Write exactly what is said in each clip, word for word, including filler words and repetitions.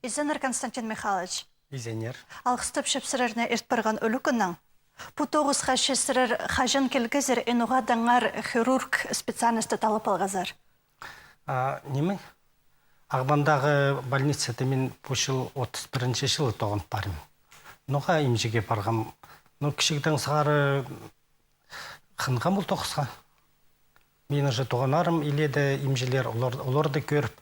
Изеннер, Константин Михайлович. Изеннер. Алғыстапчам сірерні ирт парған ӱлӱкӱннең. Пу тоғысха че сірер хаҷан килгезер, и ноға даа аңар хирург специальностьты таллап алғазар? А, ниме? Ағбандағы больницада мин пу чыл отыс пірінҷі чылы тоғынып парим. Ноға имҷіге парғам? Ну, кічігдең сығара хынғам ол тоғысха. Минің же туғаннарым иледе имҷілер, олар, оларды кӧріп,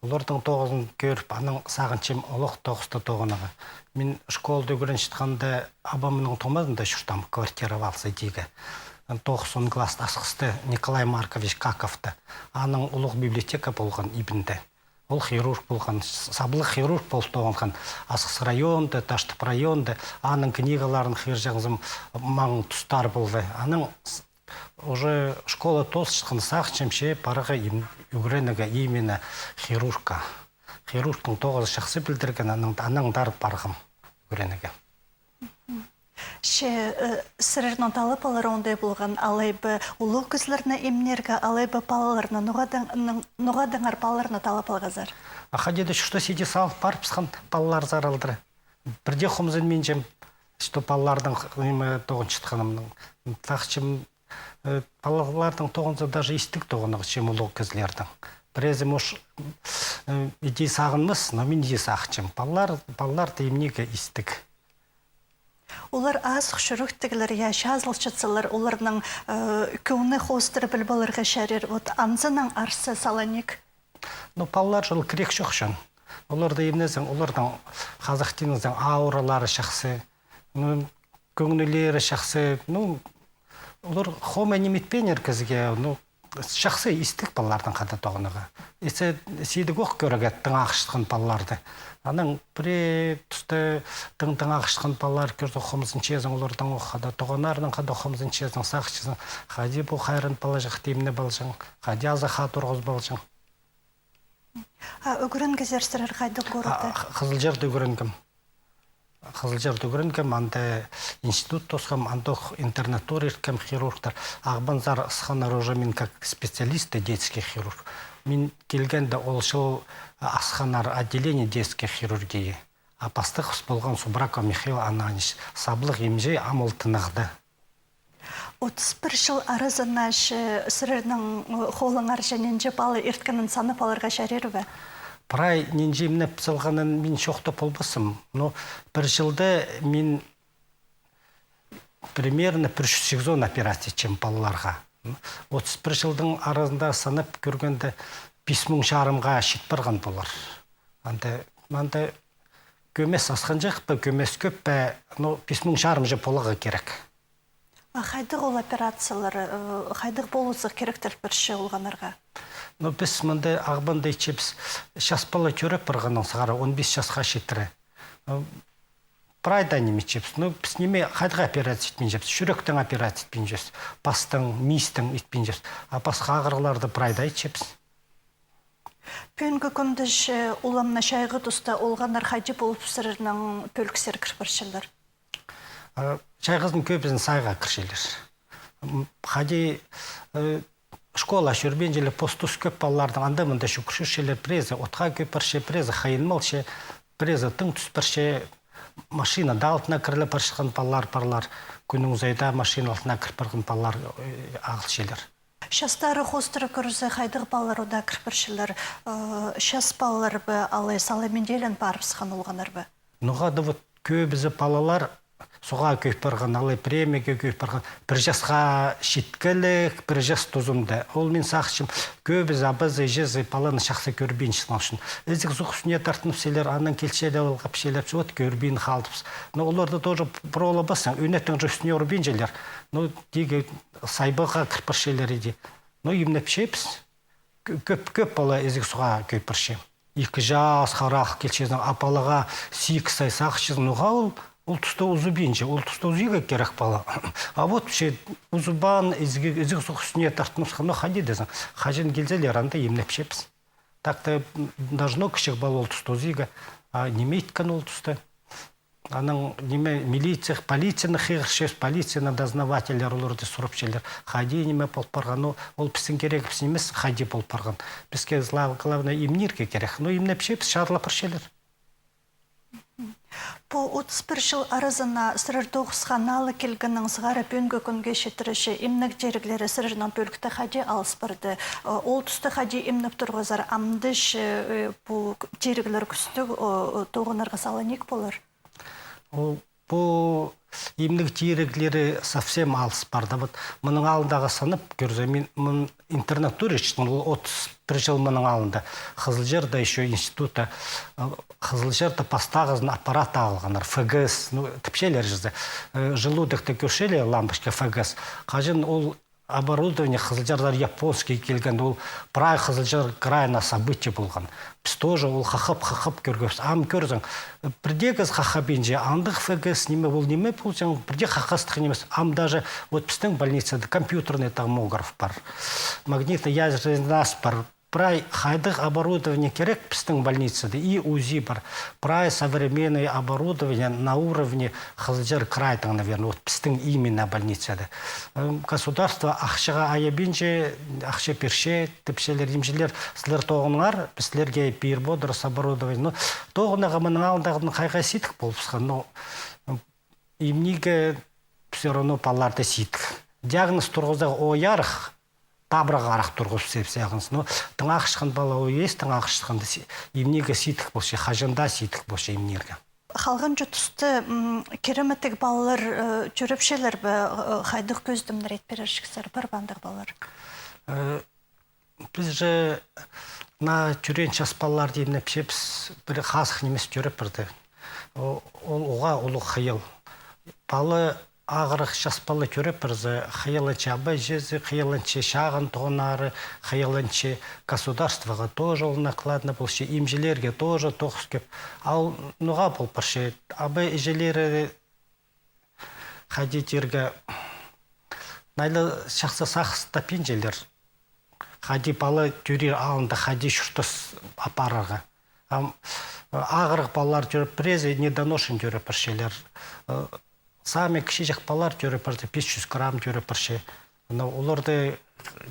олардың тоғызын кӧріп, анаң сағынчам олох тоғыста тоғынарға. Мин школада ӱгренчеткенде абамның томазында чуртаам, квартира валса тигі. Тоғыс-он класс асхысты Николай Маркович Каковты. Аның улуғ библиотека полған ибінде. Ол хирург полған, с-, саблығ хирург пол тоғынған. Асхыс районда, Таштып районда, аның книгаларын хығырҷаңзым, маң тустар полды. Анаң с-, уже школа тоосчатхан, сағынчам че парарға им-, ӱгренерге именно хирургха. Хирургтың тоғызы чахсы пілдірген, анаң, анаң андар парғам ӱгренерге. Че, э, сірернің талаптарың оңдай полған, алай ба улуғ кізілерні имнирге, алай ба палаларны, ноға даа, ноға даа аңар палаларны таллап алғазар? А хайди даа чуртас иди салып парыбысхан палалар саралдыра. Пірдее хомзынминчам, что палаларның, ниме, тоғынчатханымнаң. Тахчым, э, палаларның тоғынза, даже истіг тоғынарға, чем улуғ кізілернің. Пірезі, может, э, иди сағынмас, но мин иди сағынчам. Палалар, палаларды имнирге истіг. Олар азых чӱректіглер, я, чазылчатсалар, оларның, э, кӧңні хоостыра піліп аларға чарир. Вот анзынаң арса саланиик. Ну, палалар чыл кирек чох чон. Оларды имнезең, олардың хазахтинзең ауралары чахсы. Ну, кӧңнілері чахсы. Ну, олар хомай ниме итпиннер кізіге, ну, чахсы истіг палаларнаң хада тоғынарға. Исе сидік ох кӧрерге тың ағырчатхан палаларды. Анаң пірее туста тың-тың ағырчатхан палалар кӧрзе, хомзынчазың оларнаң ох хада, туғаннарнаң хада хомзынчазың, сағынчазың, хайди пу хайран палаҷахты имнеп алҷаң, хайди азахха турғызып алҷаң. А ӱгренгезер сірер хайдағ городта? А, Х-, Хызылчарда ӱгренгем. Хызылчарда ӱгренгем, анда институт тоосхам, андох интернатура ирткем хирургтар. Ағбанзар ысханнар уже мин как специалист, детский хирург. Мин килгенде ол чыл ысханнар отделение детской хирургии. А пастығыбыс полған Субраков Михаил Ананьевич, саблығ имҷі, ам ол тынағда. Отыс пір чыл аразына че сірернің, ы, холыңар че нинҷе пала ирткенін санап аларға чарир ба? Прай нинҷе имнеп салғанын мин чоохтап полбассым. Но пір чылда мин примерно пір чӱс сигізон операция итчем палаларға. Отыс пір чылдың аразында санап кӧргенде, пис муң чарымға чит парған полар. Анда, анда кӧмес асхынҷах па, кӧмес кӧп пе, ну, пис муң чарым же поларға кирек. А хайдағ ол операциялар, э, хайдағ полызығ киректел пірче олғаннарға? Ну, піс мында Ағбанда итчебіс, час пала тӧреп парғаннаң сығара, он пис часха читіре. Ну, прай даа ниме итчебіс. Ну, піс ниме, хайдағ операция итпинчебіс? Чӱректең операция итпинчебіс, пастаң, миистең итпинчебіс. А пасха ағырығларды прай даа итчебіс. Пӱӱнгі кӱнде че уламны чайғы туста олғаннар хайди полып сірернің пӧліксер кір парчалар? А, чайғызын кӧбізін сайға кірчелер. М, хайди, э, школа чӧрбинчелер, пос-тус кӧп палаларның, анда-мында чӱгӱр чӧрчелер, пірезі отха кӧй парча, пірезі хайын малча, пірезі тың тӱс парча, машина даа алтына кіріле парчатхан палалар парлар, кӱннің узайда машина алтына кір парған палалар, э, ағылчалар. Частары хоостыра кӧрзе, хайдағ палалар одаа кір парчалар, э, час палалар ба, алай сала миндеелен парыбысхан олғаннар ба? Ноға-да вот кӧбізі палалар соға кӧй парған, алай премияға кӧй парған. Пір часха читкелек, пір час тузында. Ол мин сағынчам, кӧбізі абазы, іҷезі паланы чахсы кӧрбинче, сыннаң ӱчӱн. Ізіг-суғ ӱстӱне тартынып салчалар, анаң килчелер, алғапчалар, вот кӧрбин халдыбыс. Но оларды тоже пролабассың, ӱнеттең же ӱстӱне урбинчалар. Но тигі сайбаға кір парчалар иди. Но имнепчебіс. Кӧ-, кӧп, кӧп пала ізіг-суға кӧй парча. Ікі час харах килчезің, а палаға сигіс ай сағынчазың, ноға ол, ол туста узубинча, ол туста узиға кирек пала. А вот че узубаан, ізіг, ізіг-суғ ӱстӱне тартыныбысхан, но хайди дезің, хаҷан килзелер, анда имнепчебіс. Так-то, м, должно кічіг пала ол туста узиға, а ниме иткен ол туста? Анаң ниме, милиция, полицияны хығырчабыс, полицияны дознавательлер оларды сурапчалар. Хайди ниме пол парған, ну, ол пістің кирегібіс нимес, хайди пол парған. Піске зла-, главное, имнирге кирек. Ну, имнепчебіс, чарлап парчалар. Пу отыс пір чыл аразына сірер тоғысхан ааллығ килгеннең сығара пӱӱнгі кӱнге читіре че имнег тиріглері сірернің пӧлікте хайди алыс парды? Ол туста хайди имнеп турғазар, амды че пу тиріглер кӱстіг тоғынарға сала ниик полар? Ол пу имнег тиріглері совсем алыс парды. Вот мының алнындағы сынап кӧрзе, мин интернатура читкен, ол отыс пір чыл мының алнында. Хызылчарда ещё институтта, Хызылчарда пастағызын аппарат алғаннар, Ф Г С, ну, тіпчелер чізе. Желудокты кӧрчелер, лампочка Ф Г С. Хаҷан ол оборудование Хызылчарда японский килген, ол прай Хызылчар крайына событие полған. Піс тоже ол хахап-хахап кӧргебіс. Ам кӧрзең, пірдеезі хахабинча, андағ Ф Г С ниме, ол ниме полҷаң, пірдее хахастығ нимес. Ам даже вот пістің больницада компьютерный томограф пар, магнитный язычный резонанс пар, прай хайдағ оборудование кирек пістің больницада, и УЗИ пар, прай современное оборудование на уровне Хызылчар крайдың, наверное, вот пістің именно больницада. Государство ахчаға айабинча, ахча пирче, тіпчелер, имҷілер, сірер тоғыныңар, піс сірерге пиріп одырбыс оборудование. Ну, тоғынарға мының алнындағынаң хайға сидік полыбысхан, но имнирге все равно палаларны сидік. Диагноз турғызарға оярах, табырағ арах турғызып сеп сағыныс. Но тың ағышхан пала ой ес, тың ағышхан имнирге сидік полча, хаҷан даа сидік полча имнирге. Халғанҷы туста кирем итіг палалар тӧрепчелер бе, хайдағ кӧзідімнер ит пирерҷіксер, пар ба андағ палалар? Піс же наа тӧреен час палаларды имнепчебіс, пір хазых нимес тӧреп парды. Ол уғаа улуғ хыйал. Пала ағырығ час пала тӧреп парза, хыйалланча аба-іҷезі, хыйалланча чағын туғаннары, хыйалланча государствоға тоже ол накладно полча, имҷілерге тоже тоғыс кӧп. А ол ноға пол парча, аба-іҷелері хайди тирге, найлы чахсы сағыс таппинчалар. Хайди пала тӧрир алнында хайди чуртас апарарға. Ам ағырығ палалар тӧреп, пірезі недоношен тӧреп парчалар. Самый кічіҷек палалар тӧреп парза, пис чӱс грамм тӧреп парча. Но оларды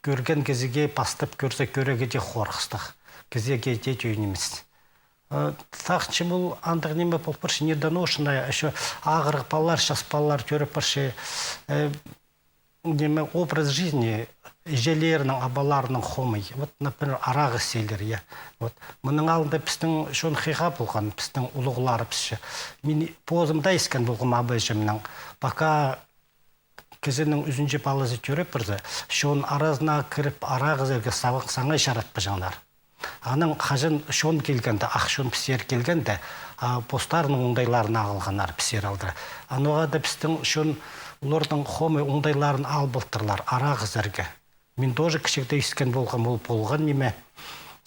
кӧрген кізіге, пастап кӧрзе, кӧрерге дее хорғыстығ. Кізее дее тӧӧй нимес. Сағынчам, ол андағ ниме пол парча, недоношенная, ещё ағырығ палалар, час палалар тӧреп парча. Ниме, образ жизни, іҷелерінің, абаларының хомай. Вот, например, арағ ісчелер, я. Вот. Мының алнында пістің чон хыйға полған, пістің улуғларыбысча. Мин позым даа искен полғам аба-іҷемнең. Пока кізінің ӱзінҷі палазы тӧреп парза, чон аразына кіріп, арағ ізерге саңай чаратпаҷаңнар. Анаң хаҷан чон килгенде, ах чон пісер килгенде, постарының оңдайларын ағылғаннар пісер алдыра. Анаң ноға даа пістің чон олардың хомай оңдайларын ал полтырлар арағ ізерге. Мин тоже кічігде искен полғам, ол полған ниме.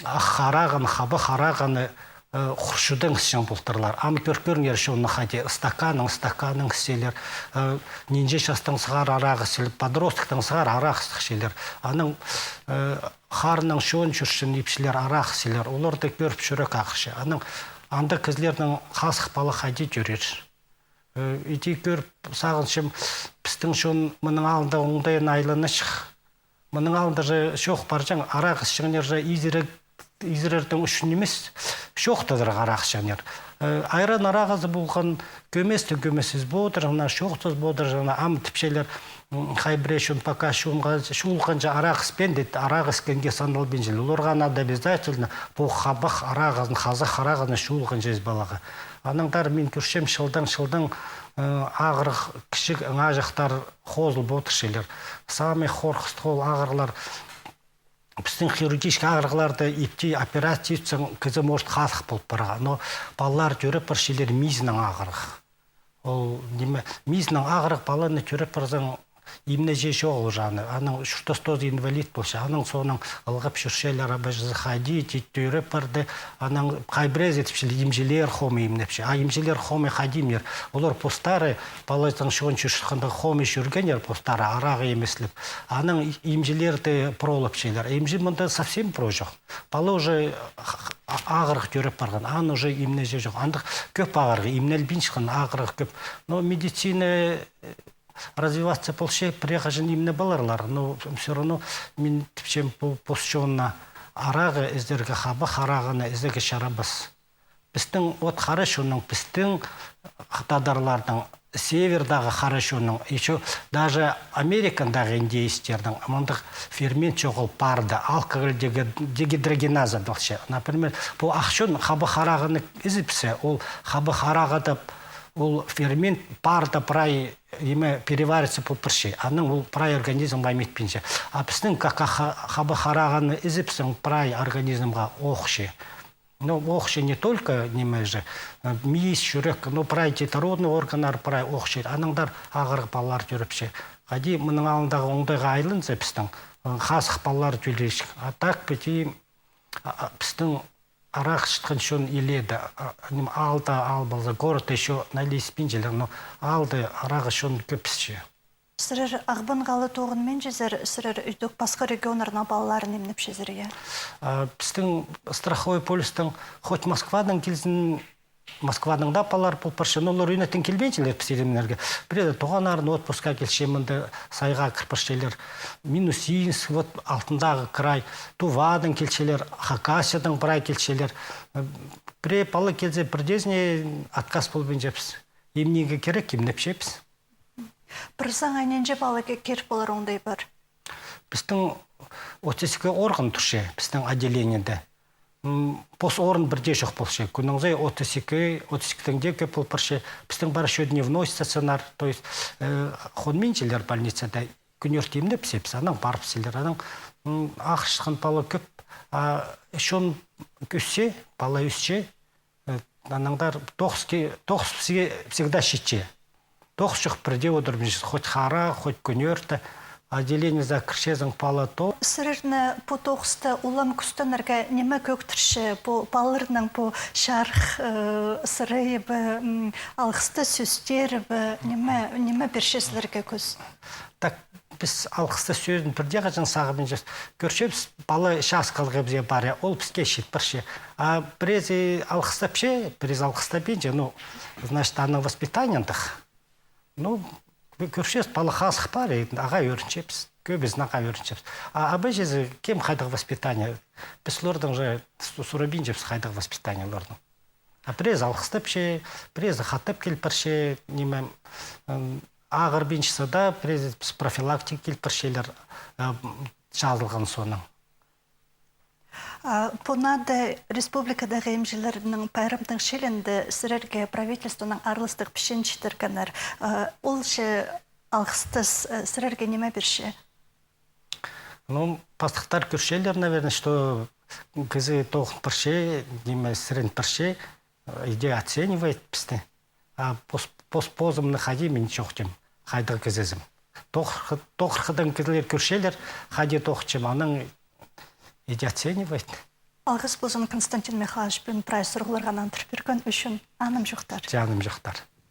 Ах арағаны, хабах арағаны хурчудаң ісчең полтырлар. Ам кӧр кӧріңер, чонны хайди стаканнаң, стаканнаң ісчелер. Нинҷе частаң сығара арағ ісчелер, подростоктаң сығара арағ ісчелер. Анаң харынаң чон чӧрчең ипчілер, арағ ісчелер. Оларды кӧріп чӱрек ағырча. Анаң андағ кізілернің хазых пала хайди тӧрер. Иди кӧріп сағынчам, пістің чон мының алнында оңдайын айланчых. Мының алнында же чох парҷаң, арағ ісчеңнер же изірернің ӱчӱн нимес, чоохтазарға арағ ісчеңнер. Айран арағазы полған, кӧместең кӧмес ізіп одырҷаңнар, чоохтазып одырҷаңнар, ам тіпчелер, хай пірее чон пока чуылғанҷа арағ іспеен, деді, арағ іскенге саналбинчалар. Оларға надо обязательно пу хабах арағазын, хазых арағазын чуылғанҷа ізіп аларға. Анаңар мин кӧрчем, чылдаң-чылдаң ағырығ кічіг аңаҷахтар хозыл полтырчалар. Самый хорғыстығ ол ағырығлар. Пістің хирургический ағырығларда ипти операция итсең, кізі, может, хазых полып парарға. Но палалар тӧреп парчалар мизінең ағырығ. Ол ниме, мизінең ағырығ паланы тӧреп парзаң, имнеҷе чоғыл чаны. Анаң чуртас тоозы инвалид полча. Анаң соонаң ылғап чӧрчелер, аба-іҷезі хайди, тит тӧреп парды. Анаң хай пірезі тіпчелер, имҷілер хомай имнепче. А имҷілер хомай хайди имнер? Олар постары палазының чоон чӧрчеткенде хомай чӧргеннер, постары арағ имеслеп. Анаң имҷілерді пролапчалар. Имҷі мында совсем про чох. Пала уже ағырығ тӧреп парған, аны уже имнеҷе чох. Андағ кӧп ағырығ, имнелбинчеткен ағырығ кӧп. Но медицина развиваться полча, пірее хаҷан имнеп аларлар. Но все равно мин тіпчем, пу пос чонны арағы ізерге, хабах арағаны ізерге чарабас. Пістің от хара чонның, пістің тадарларның, севердағы хара чонның, ещё даже Америкадағы индеецтернің мындағ фермент чоғыл парды, алкоголь деги-, дегидрогеназа адалча. Например, пу ах чон хабах арағаны ізіпсе, ол хабах арағада ол фермент парды прай, ниме, перевариться пол парча. Анаң ол прай организмға ниме итпинче. А пістің ка-, ка-, ха-, хабах арағаны ізіпсең, прай организмға ох чи. Ну, ох чи не только, ниме же, э, миис, чӱрек, ну, прай детородный органнар, прай ох чи. Анаңар ағырығ палалар тӧріпче. Хайди мының алнындағы оңдайға айланза пістің, э, хазых палалар тӧлирҷік. А так, піди, а, а, пістің арах ічеткен чон иледе, а, ниме, аалда аал полза, городта ещё налиспинчелер, но аалда арах чон кӧп пісче. Сірер Ағбанға ла тоғынминчазар, сірер ідӧк пасха регионнарның палаларын имнепчезер, я? А, пістің страховой полистең хоть Москвадаң килзін, Москвадаң даа палалар пол парча, но олар ӱнетін килбинчелер піс илемнерге. Піреезі туғаннарын отпускха килче, мында сайға кір парчалар. Минусинск, вот, алтындағы край, Тувадаң килчелер, Хакасиядаң прай килчелер. Пірее пала килзе, пірдеезіне отказ полбинчабыс. Имнирге кирек, имнепчебіс. Пір саңай нинҷе пала ке-, кир полар оңдай пар? Пістің отыс ікі орган турча, пістің отделениеде. М, пос орын пірдее чох полча. Кӱннің сай отыс ікі, отыс ікідең дее кӧп пол парча. Пістің пар ещё дневной стационар, то есть, э, хонминчелер больницада, кӱнӧрте имнепсебіс, анаң парыбысчалар. Анаң, м, ағырчатхан пала кӧп, а чон ӧсче, пала ӧсче, Э, анаңар тоғыс ке-, тоғыс піске всегда читче. Тоғыс чох пірдее одырбинча, хоть хара, хоть кӱнӧрте, отделениезер кірчезің, пала тоғыс. Сірерні пу тоғыста улам кӱстенерге ниме кӧктірче? Пу палаларның пу чарых, э, сырайы ба, м, алғыстас сӧстері ба, ниме, ниме пирче сірерге кӱс? Так, піс алғыстас сӧзін пірдее хаҷан сағынминчабыс. Кӧрчебіс, пала часкалығ ибзер парча, ол піске чит парча. А піреезі алғыстапча, піреезі алғыстапча, ну, значит, аның воспитаниең тых. Ну, кӧрчебіс, пала хазых парча, ағаа ӧрінчебіс. Кӧбізін ағаа ӧрінчебіс. А абачазы кем, хайдағ воспитание? Піс олардаң же су-, сурабинчабыс, хайдағ воспитание оларның. А піреезі алғыстапча, піреезі хатап кил парча, ниме, м, ағырбинчазы даа, піреезі піс профилактика кил парчалар, э, м, чазылған соонаң. А, пу наада республикадағы имҷілернің пайрамның чилінде сірерге правительствоның аарластығ пічиин читіргеннер. А, ол че алғыстас, э, сірерге ниме пирче? Ну, пастыхтар кӧрчелер, наверное, что кізі тоғын парча, ниме, сірен парча, э, иди оценивает пісті. А пос-, пос-, позымны хайди мин чоохтим, хайдағ кізізім. Тоғыр-, тоғырхыдаң кізілер кӧрчелер, хайди тоғынчам, анаң иди оценивает. Алғыс ползын, Константин Михайлович, пӱӱн прай сурығларға нандырып пирген ӱчӱн. Анымҷохтар. Анымҷохтар.